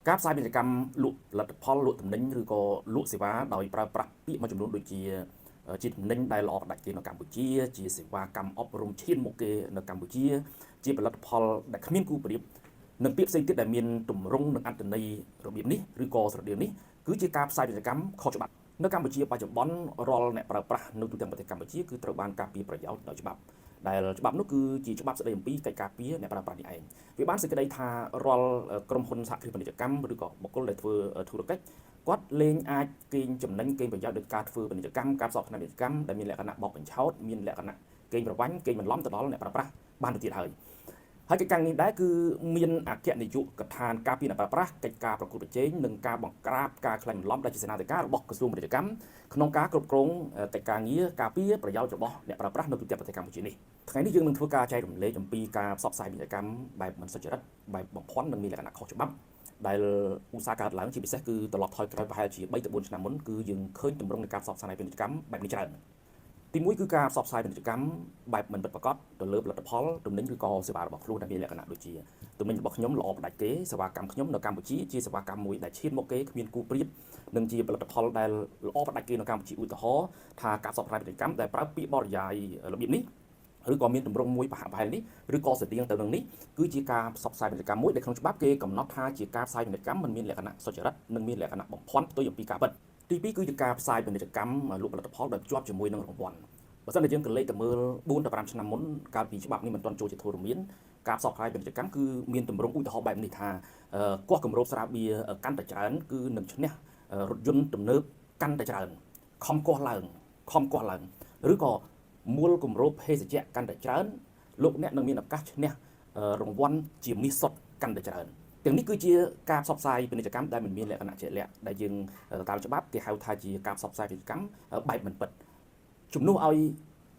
ការផ្សាយពាណិជ្ជកម្មលក់ផលិតផលលក់ទំនិញឬក៏លក់សេវាដោយប្រើប្រាស់ពាក្យមួយចំនួនដូចជាជាទំនិញដែលល្អផ្ដាច់គេនៅកម្ពុជាជាសេវាកម្មអប់រំឈានមុខគេនៅកម្ពុជាជាផលិតផលដែលគ្មានគូប្រៀបនិងពាក្យផ្សេងទៀតដែលមានទម្រង់និងអត្ថន័យរបៀបនេះឬក៏ស្រដៀងនេះគឺជាការផ្សាយពាណិជ្ជកម្មខុសច្បាប់នៅកម្ពុជាបច្ចុប្បន្នរាល់អ្នកប្រើប្រាស់នៅទូទាំងប្រទេសកម្ពុជាគឺត្រូវបានការពារប្រយោជន៍ដោយច្បាប់ដែលច្បាប់នោះគឺជាច្បាប់ស្តីអំពីកិច្ចការពារអ្នកប្រើប្រាស់នេះឯងវាបានសេចក្តីថារាល់ក្រុមហ៊ុនសហគ្រាសពាណិជ្ជកម្មឬក៏បុគ្គលដែលធ្វើធុរកិច្ចគាត់លែងអាចកេងចំណេញកេងប្រយោជន៍ដោយការធ្វើពាណិជ្ជកម្មការផ្សព្វផ្សាយពាណិជ្ជកម្មដែលមានលក្ខណៈបោកបញ្ឆោតមានលក្ខណៈកេងប្រវ័ញ្ចកេងបន្លំទៅដល់អ្នកប្រើប្រាស់បានទៅទៀតហើយហើយកិច្ចការនេះដែរគឺមានអគ្គនាយកដ្ឋានការពារអ្នកប្រើប្រាស់កិច្ចការប្រកួតប្រជែងនិងការបង្ក្រាបការក្លែងបន្លំដែលជាសេនាធិការរបស់ក្រសួងពាណិជ្ជកម្មក្នុងការគ្រប់គ្រងកិច្ចការងារការពារប្រយោជន៍របស់អ្នកប្រើប្រាស់នៅទូទាំងប្រទេសកម្ពុជានេះថ្ងៃនេះយើងនឹងធ្វើការចែករំលែកអំពីការផ្សព្វផ្សាយពាណិជ្ជកម្មបែបមិនសុចរិតបែបបំភាន់និងមានលក្ខណៈខុសច្បាប់ដែលឧស្សាហ៍កើតឡើងជាពិសេសគឺត្រឡប់ថយក្រោយប្រហែលជា3ទៅ4ឆ្នាំមុនគឺយើងឃើញទម្រង់នៃការផ្សព្វផ្សាយពាណិជ្ជកម្មបែបនេះច្រើនទីមួយគឺការផ្សព្វផ្សាយពាណិជ្ជកម្មបែបមិនពិតប្រាកដទៅលើផលិតផលទំនិញឬក៏សេវារបស់ខ្លួនដែលមានលក្ខណៈដូចជាទំនិញរបស់ខ្ញុំល្អផ្ដាច់គេសេវាកម្មខ្ញុំនៅកម្ពុជាជាសេវាកម្មមួយដែលឈានមុខគេគ្មានគូប្រៀបនិងជាផលិតផលដែលល្អផ្ដាច់គេនៅកម្ពុជាឧទាហរណ៍ថាការផ្សព្វផ្សាយពាណិជ្ជកម្មដែលប្រើពាក្យបរិយាយរបៀបនេះឬក៏មានទម្រង់មួយប្រហាក់ប្រហែលនេះឬក៏ស្រដៀងទៅនឹងនេះគឺជាការផ្សព្វផ្សាយពាណិជ្ជកម្មមួយដែលក្នុងច្បាប់គេកំណត់ថាជាការផ្សាយពាណិជ្ជកម្មមិនមានលក្ខណៈសុចរិតនិងមានលក្ខណៈបំភាន់ផ្ទុយអំពីការពិតទី2គឺជាការផ្សាយពាណិជ្ជកម្មលក់ផលិតផលដែលភ្ជាប់ជាមួយនឹងរង្វាន់បើសិនជាយើងក្រឡេកទៅមើល4ទៅ5ឆ្នាំមុនកាលពីច្បាប់នេះមិនទាន់ចូលជាធរមានការផ្សព្វផ្សាយពាណិជ្ជកម្មគឺមានទម្រង់ឧទាហរណ៍បែបនេះថាកោះគម្របស្រាបៀរកាន់តែច្រើនគឺនឹងឈ្នះរថយន្តទំនើបកាន់តែច្រើនខំកោះឡើងខំកោះឡើងឬក៏មូលគម្របភេសជ្ជៈកាន់តែច្រើនលោកអ្នកនឹងមានឱកាសឈ្នះរង្វាន់ជាមាសសុទ្ធកាន់តែច្រើនទាំងនេះគឺជាការផ្សព្វផ្សាយពាណិជ្ជកម្មដែលមិនមានលក្ខណៈជាក់លាក់ដែលយើងតាមច្បាប់គេហៅថាជាការផ្សព្វផ្សាយពាណិជ្ជកម្មបែបមិនពិតជំនួសឲ្យ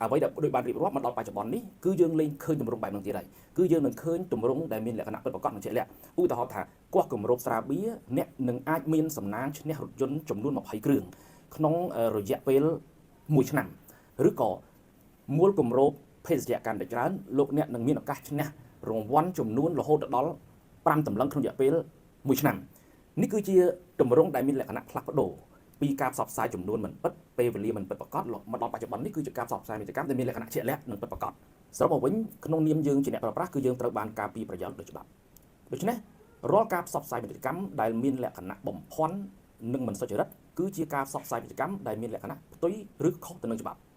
អ្វីដែលដូចបានរៀបរាប់មកដល់បច្ចុប្បន្ននេះគឺយើងលែងឃើញទម្រង់បែបនោះទៀតហើយគឺយើងនឹងឃើញទម្រង់ដែលមានលក្ខណៈពិតប្រាកដនិងជាក់លាក់ឧទាហរណ៍ថាកោះគម្របស្រាបៀរអ្នកនឹងអាចមានសំណាងឈ្នះរថយន្តចំនួន20គ្រឿងក្នុងរយៈពេល1ឆ្នាំឬក៏មូលគម្របភេសជ្ជៈកាន់តែច្រើនលោកអ្នកនឹងមានឱកាសឈ្នះរង្វាន់ចំនួនរហូតដល់5តម្លឹងក្នុងរយៈពេល1ឆ្នាំនេះគឺជាទម្រង់ដែលមានលក្ខណៈផ្លាស់ប្ដូរពីការផ្សព្វផ្សាយចំនួនមិនពិតពេលវេលាមិនពិតប្រាកដមកដល់បច្ចុប្បន្ននេះគឺជាការផ្សព្វផ្សាយពាណិជ្ជកម្មដែលមានលក្ខណៈជាក់លាក់និងពិតប្រាកដសរុបមកវិញក្នុងនាមយើងជាអ្នកប្រើប្រាស់គឺយើងត្រូវបានការពារប្រយោជន៍ដោយច្បាប់ដូច្នេះរាល់ការផ្សព្វផ្សាយពាណិជ្ជកម្មដែលមានលក្ខណៈបំភាន់និងមិនសុចរិតគឺជាការផ្សព្វផ្សាយពាណិជ្ជកម្មដែលមានលក្ខណៈផ្ទុយឬខុសទៅនឹងច្បាប់។